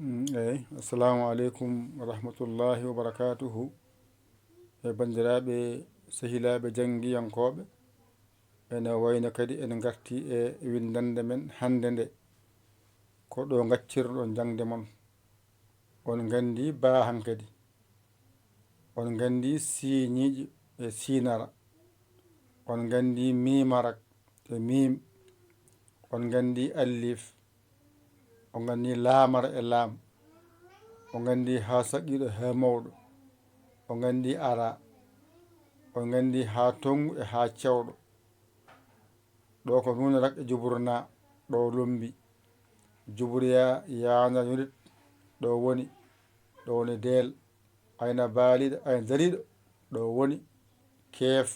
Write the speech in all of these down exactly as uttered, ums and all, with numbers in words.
Mm, eyi, assalamu aleykum wa rahmatullahi wa barakatuhu. E banndiraaɓe, sehilaaɓe janngiyankooɓe, ene wayno kadi en ngarti e winndannde men hannde nde. Ko ɗo ngaccirɗon jaŋde mon. On nganndi baa hankadi. On nganndi siiñiiji e siinara. On nganndi miimarak e miim. On nganndi allif. On nganndi laamara e laam. On nganndi haa saqiiɗo haa mawɗo. On nganndi ara. On nganndi haa tonngu e haa cewɗo. Ɗo ko nuunarak e jubur na, ɗo lombi. Jubur ya, yaana yonit, ɗo woni. Ɗo woni deel. Ayna baaliiɗo, ayna dariiɗo, ɗo woni. Keef,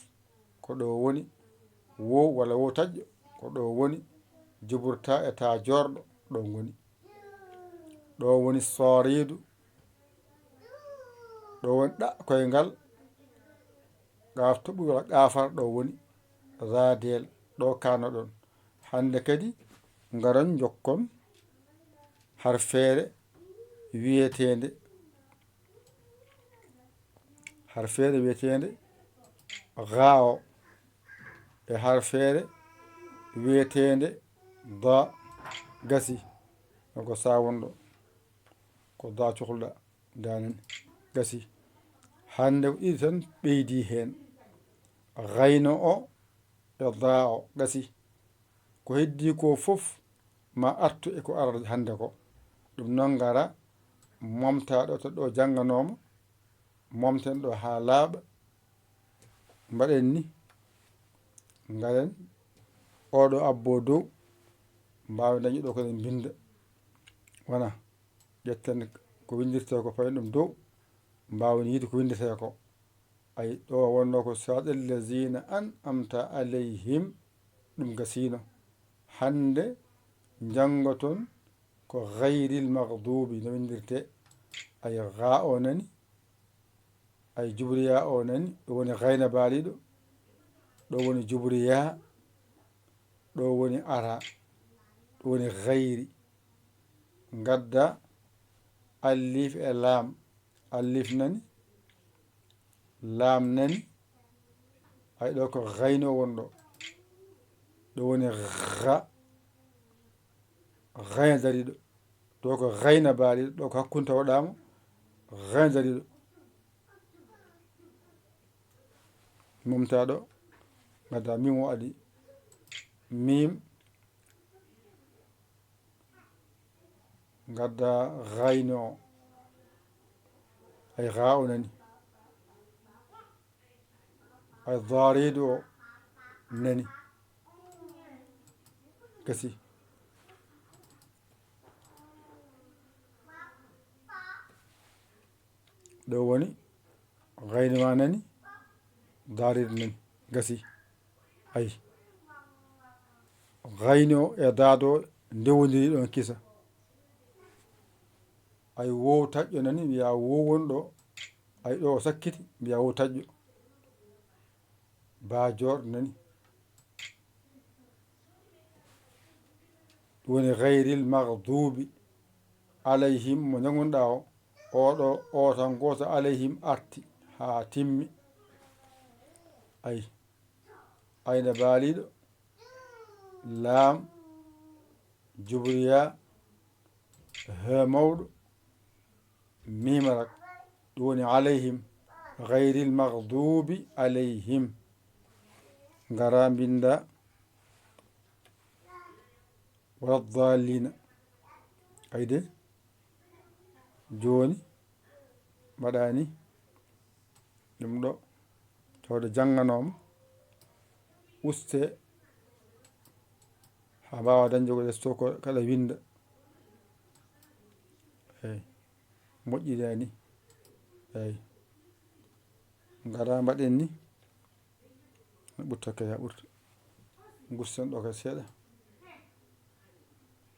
ko ɗo woni. Wo walla wo taƴƴo, ko ɗo woni. Jubur ta e ta joorɗo, ɗo ngoni. Ɗo woni sooriidu. Ɗo woni ɗa koyngal. Gaaf toɓɓu walla gaafar ɗo woni. Za deel, ɗo kaanoɗon. Hannde kadi, ngaron njokkon harfeere wiyeteende, harfeere wiyeteende gaa o, e harfeere wiyeteende da. Gasi, no ko sawon ɗo, ko da cohluɗa. Danen gasi. Hannde ko ɗiɗi tan ɓeydi heen. Gayno o e daa o gasi. Ko heddii ko fof ma artu e ko arata hannde ko. Ɗum noon ngara momta ɗo to ɗo jannganooma, momten ɗo haa laaɓa. Mbaɗen ni, ngaren oɗo abbo dow, mbaawen dañde ɗo ko eɗen mbinnda. Wona. Ƴetten ko winndirtee ko, payen ɗum dow, mbaawen yiide ko winndirtee ko. Ay, ɗo wonno ko siraatal laziina an amta alayhim, ɗum gasiino. Hannde njanngoton ko gayril magduubi no winndirtee. Ay, gaa o nani, ay, jubriya o nani, ɗo woni gayna baaliiɗo, ɗo woni jubriya, ɗo woni ara, ɗo woni gayri. Ngadda allif e laam. Allif nani, laam nani, ay, ɗo ko gayno won ɗo, ɗo woni ga, gayna dariiɗo, ɗo ko gayna baaliiɗo, ɗo ko hakkunde tawoɗaama, gayna dariiɗo. Momtaɗo, ngadda miim o adi, miim, ngadda gayno o, ay, gaa o nani, ay, daariiɗo o nani, gasi. Ɗo woni gayni ma nani, daariiɗo nani, gasi. Ay, gayni o e daado ndewondiri ɗon kisa. Ay, wo taƴƴo nani, mbiya wo won ɗo. Ay, ɗo o sakkiti, mbiya wo taƴƴo. Ba joorɗo nani. Ɗum woni gayril maghdubi alayhim, mo njangunɗa o, oɗo, o tan gooto alayhim arti haa timmi. Ay, ayna baaliiɗo, laam, jubriya, he mawɗo, miim rak, ɗum woni alayhim, gayril maghdubi alayhim. Ngara mbinnda wala dallina. Ayde, jooni mbaɗani ɗum ɗo, tawde jannganooma, uste haa mbaawa dañde ko lesto ko kala winnda. Eey, moƴƴi de ni. Eey. Ngara mbaɗen ni. No ɓurta kay, haa ɓurta. Ngusten ɗo kay seeɗa.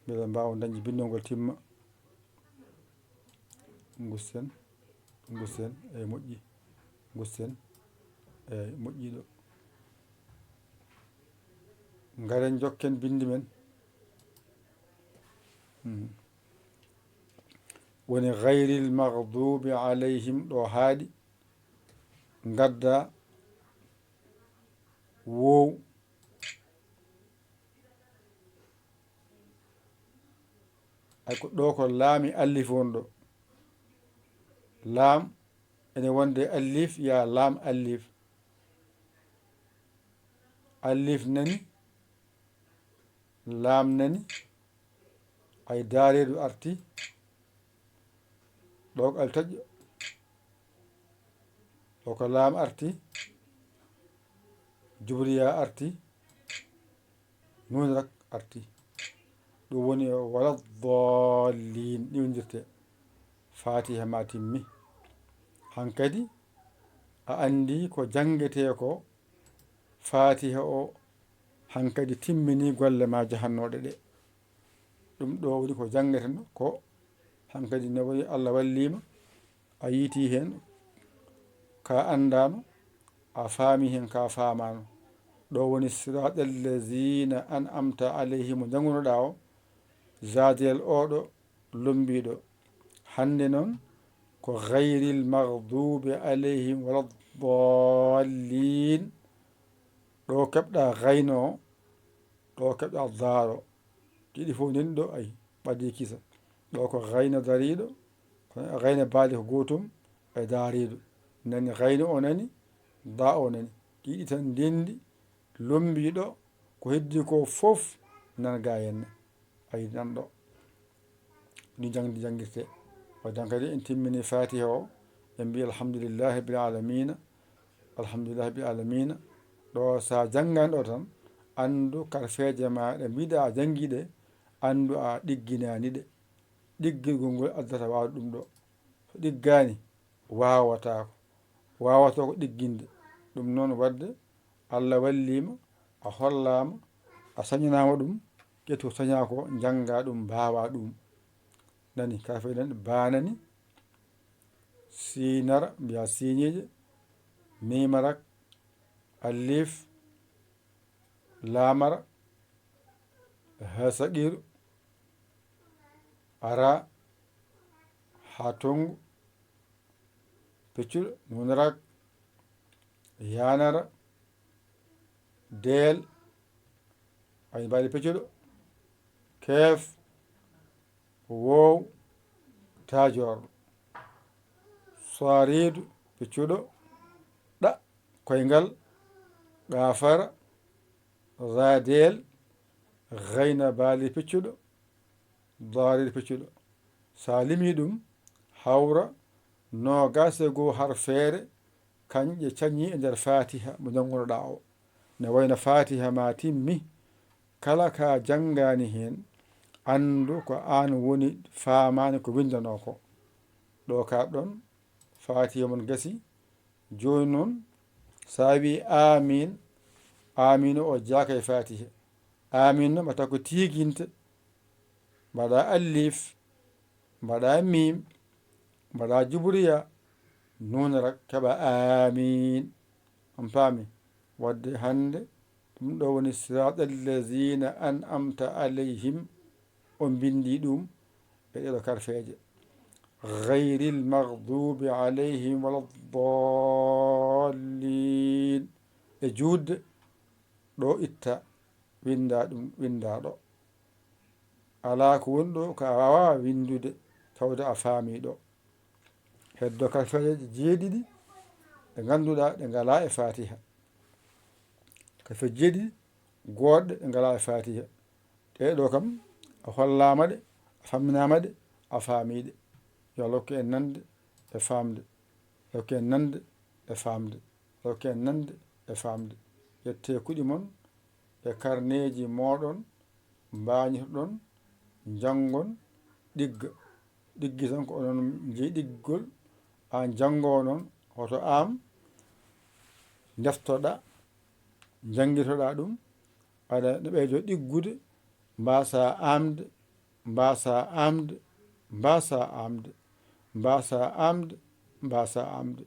Mbele mbaawa dañde binndol ngol timma. Ngusten, ngusten, eey, moƴƴi. Ngusten, eey, moƴƴi ɗo. Ngaren njokken binndi men. Hmm. Woni gayril maghdubi alayhim, ɗo haaɗi, ngadda woow. Ay ko ɗo ko laami allif woni ɗo. Laam ene wonde allif, ya laam allif. Allif nani, laam nani, ay daareedu arti, ɗo ko altaƴƴo, ɗo ko laam arti, jubriya arti, nuun rak arti. Ɗum woni wala dallin, ɗiwndirte. Fatiha ma timmi. Hankadi a anndi ko janngetee ko, Fatiha o hankadi timmini golle ma jahannooɗe ɗe. Ɗum ɗo woni ko janngeten ko hankadi ne woni Allah walliima, a yiiti heen ka anndaano, a faami heen ka faamaano. Ɗo woni siratal lazina an'amta alayhim mo janngunoɗaa o, zadel oɗo lombiɗo. Hannde noon ko gayril maghdubi alayhim wala dallin. Ɗo keɓɗa gayno o, ɗo keɓɗa daaro. Ɗiɗi fof ndeni ɗo, ay, ɓadii kisa. Ɗo ko gayna dariiɗo, kono gayna baali ko gootum e daariiɗo. Nani gayna o nani, da o nani. Ɗiɗi tan ndenndi, lombii ɗo, ko heddii ko fof nan ga henne. Ay, nan ɗo. Ni jangdi janngirtee. O jan kadi en timmini Fatiha o, en mbii alhamdulillahi rabbil alamina. Alhamdulillahi rabbil alamina. Ɗo so a janngani ɗo tan, anndu karfeeje ma ɗe mbiɗa a janngi ɗe, anndu a ɗigginaani ɗe. Ɗiggirgol ngol addata waawde ɗum ɗo. So ɗiggaani, waawataako. Waawata ko ɗigginde. Ɗum noon waɗde, Allah walliima, a hollaama, a sañanaama ɗum, ƴettu ko sañaa ko, njannga ɗum, mbaawa ɗum. Nani, ka fay nani, baanani, siinara, mbiya siiniiɗe, miimara, alif, laamara, haa saqiiru, ara, haa tonngu, peccuɗo, nuunara, yaanara, deel, ay mbaali peccuɗo, keef, woow, taajoor, saariidu, peccuɗo, ɗa, koyngal, ɗaafara, zaadeel, gayna baali peccuɗo, daariidu peccuɗo. So a limii ɗum, hawra noogaas e goo harfeere, kañƴe cañii e nder Fatiha mo janngunoɗaa o. Ne wayno Fatiha ma timmi, kala ka janngaani heen, anndu ko aan woni faamaani ko winndanoo ko. Ɗo ka ɗon, Fatiha mon gasi. Jooni noon, so a wii aamiin, aamiin o jeyaaka e Fatiha. Aamiin noon, mbaɗata ko tiiginte, mbaɗa alif, mbaɗa miim, mbaɗa jubriya, nuun rak keɓa aamiin. On paami? Waɗde hannde, ɗum ɗo woni siratal lazina an'amta alayhim, o mbinndi ɗum e ɗeɗo karfeeje. Gayril maghdubi alayhim wala dallin. E juutde, ɗo itta, winnda ɗum, winnda ɗo. Alaa ko woni ɗo ko a waawaa winndude, tawde a faamii ɗo. Heddo karfeeje jeeɗiɗi ɗe ngannduɗaa ɗe ngalaa e Fatiha. Karfeeje jeeɗiɗi goodɗe ɗe ngalaa e Fatiha. Ɗee ɗo kam, a hollaama ɗe, a famminaama ɗe, a faamii ɗe. Yo Allah hokku en nande e faamde. Yo Allah hokku en nande e faamde. Yo Allah hokku en nande e faamde. Ƴettee kuɗi mon e karneeji mooɗon, mbaañitoɗon, njanngon, ɗigga. Ɗiggi tan ko onon njeyi ɗiggol, aan janngoowo noon, hoto aam ndeftoɗaa, njanngitoɗaa ɗum, aɗa no ɓeydo ɗiggude, mbaasa aamde, mbaasa aamde, mbaasa aamde, mbaasa aamde, mbaasa aamde.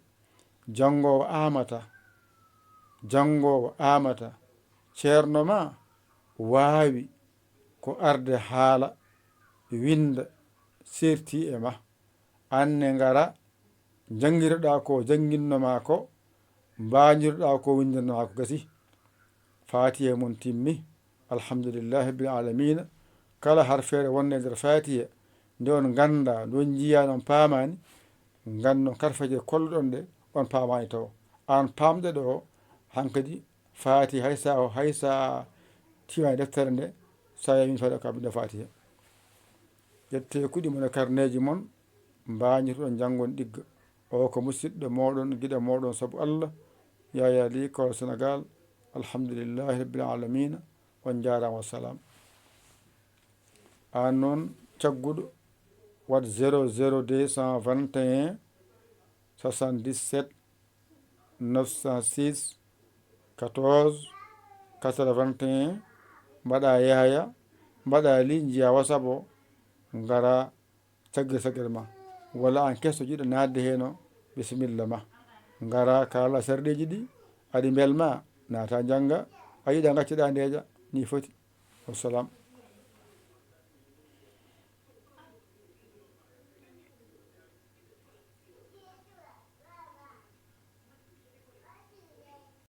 Janngoowo aamata, janngoowo aamata, ceerno ma waawi ko arde haala, winnda, seerti e ma. Aan ne ngara, njanngiroɗaa ko jannginno maa ko, mbaandiroɗaa ko winndanno maa ko gasi. Faatiha mon timmi. Alhamdulillahi rabbil aalamiina. Kala harfeere wonnde e nder Faatiha, nde on nganndaa, nde on njiyaani, on paamaani, nganndon karfaje kolluɗon ɗe, on paamaani tawo. Aan paamɗo ɗo, hankadi Faatiha hay so, hay so tiimaani deftere nde, so a yamii faade ko a binnda Faatiha. Ƴettee kuɗi mon e karneeji mon, mbaandiroɗon, njanngon ɗigga. O ko musiɗɗo mooɗon, giɗo mooɗon sabu Allah, Yaya Ly, Kawal Senegaal. Alhamdulillahi rabbil aalamiina. On njaaraama, wassalam. Aan noon cagguɗo, waɗ zéro zéro deux cent vingt et un soixante-dix-sept neuf cent six quatorze quatre-vingt-un, mbaɗa Yahaya, mbaɗa Ly, njiya WhatsApp o, ngara caggir caggir ma. Walla aan keso jiɗɗo naatde heen o, bisimilla ma. Ngara kaala sarɗiiji ɗi, aɗi mbelma, naata njannga, a yiɗa ngaccoɗaa ndeeƴa, ni foti. Wassalam.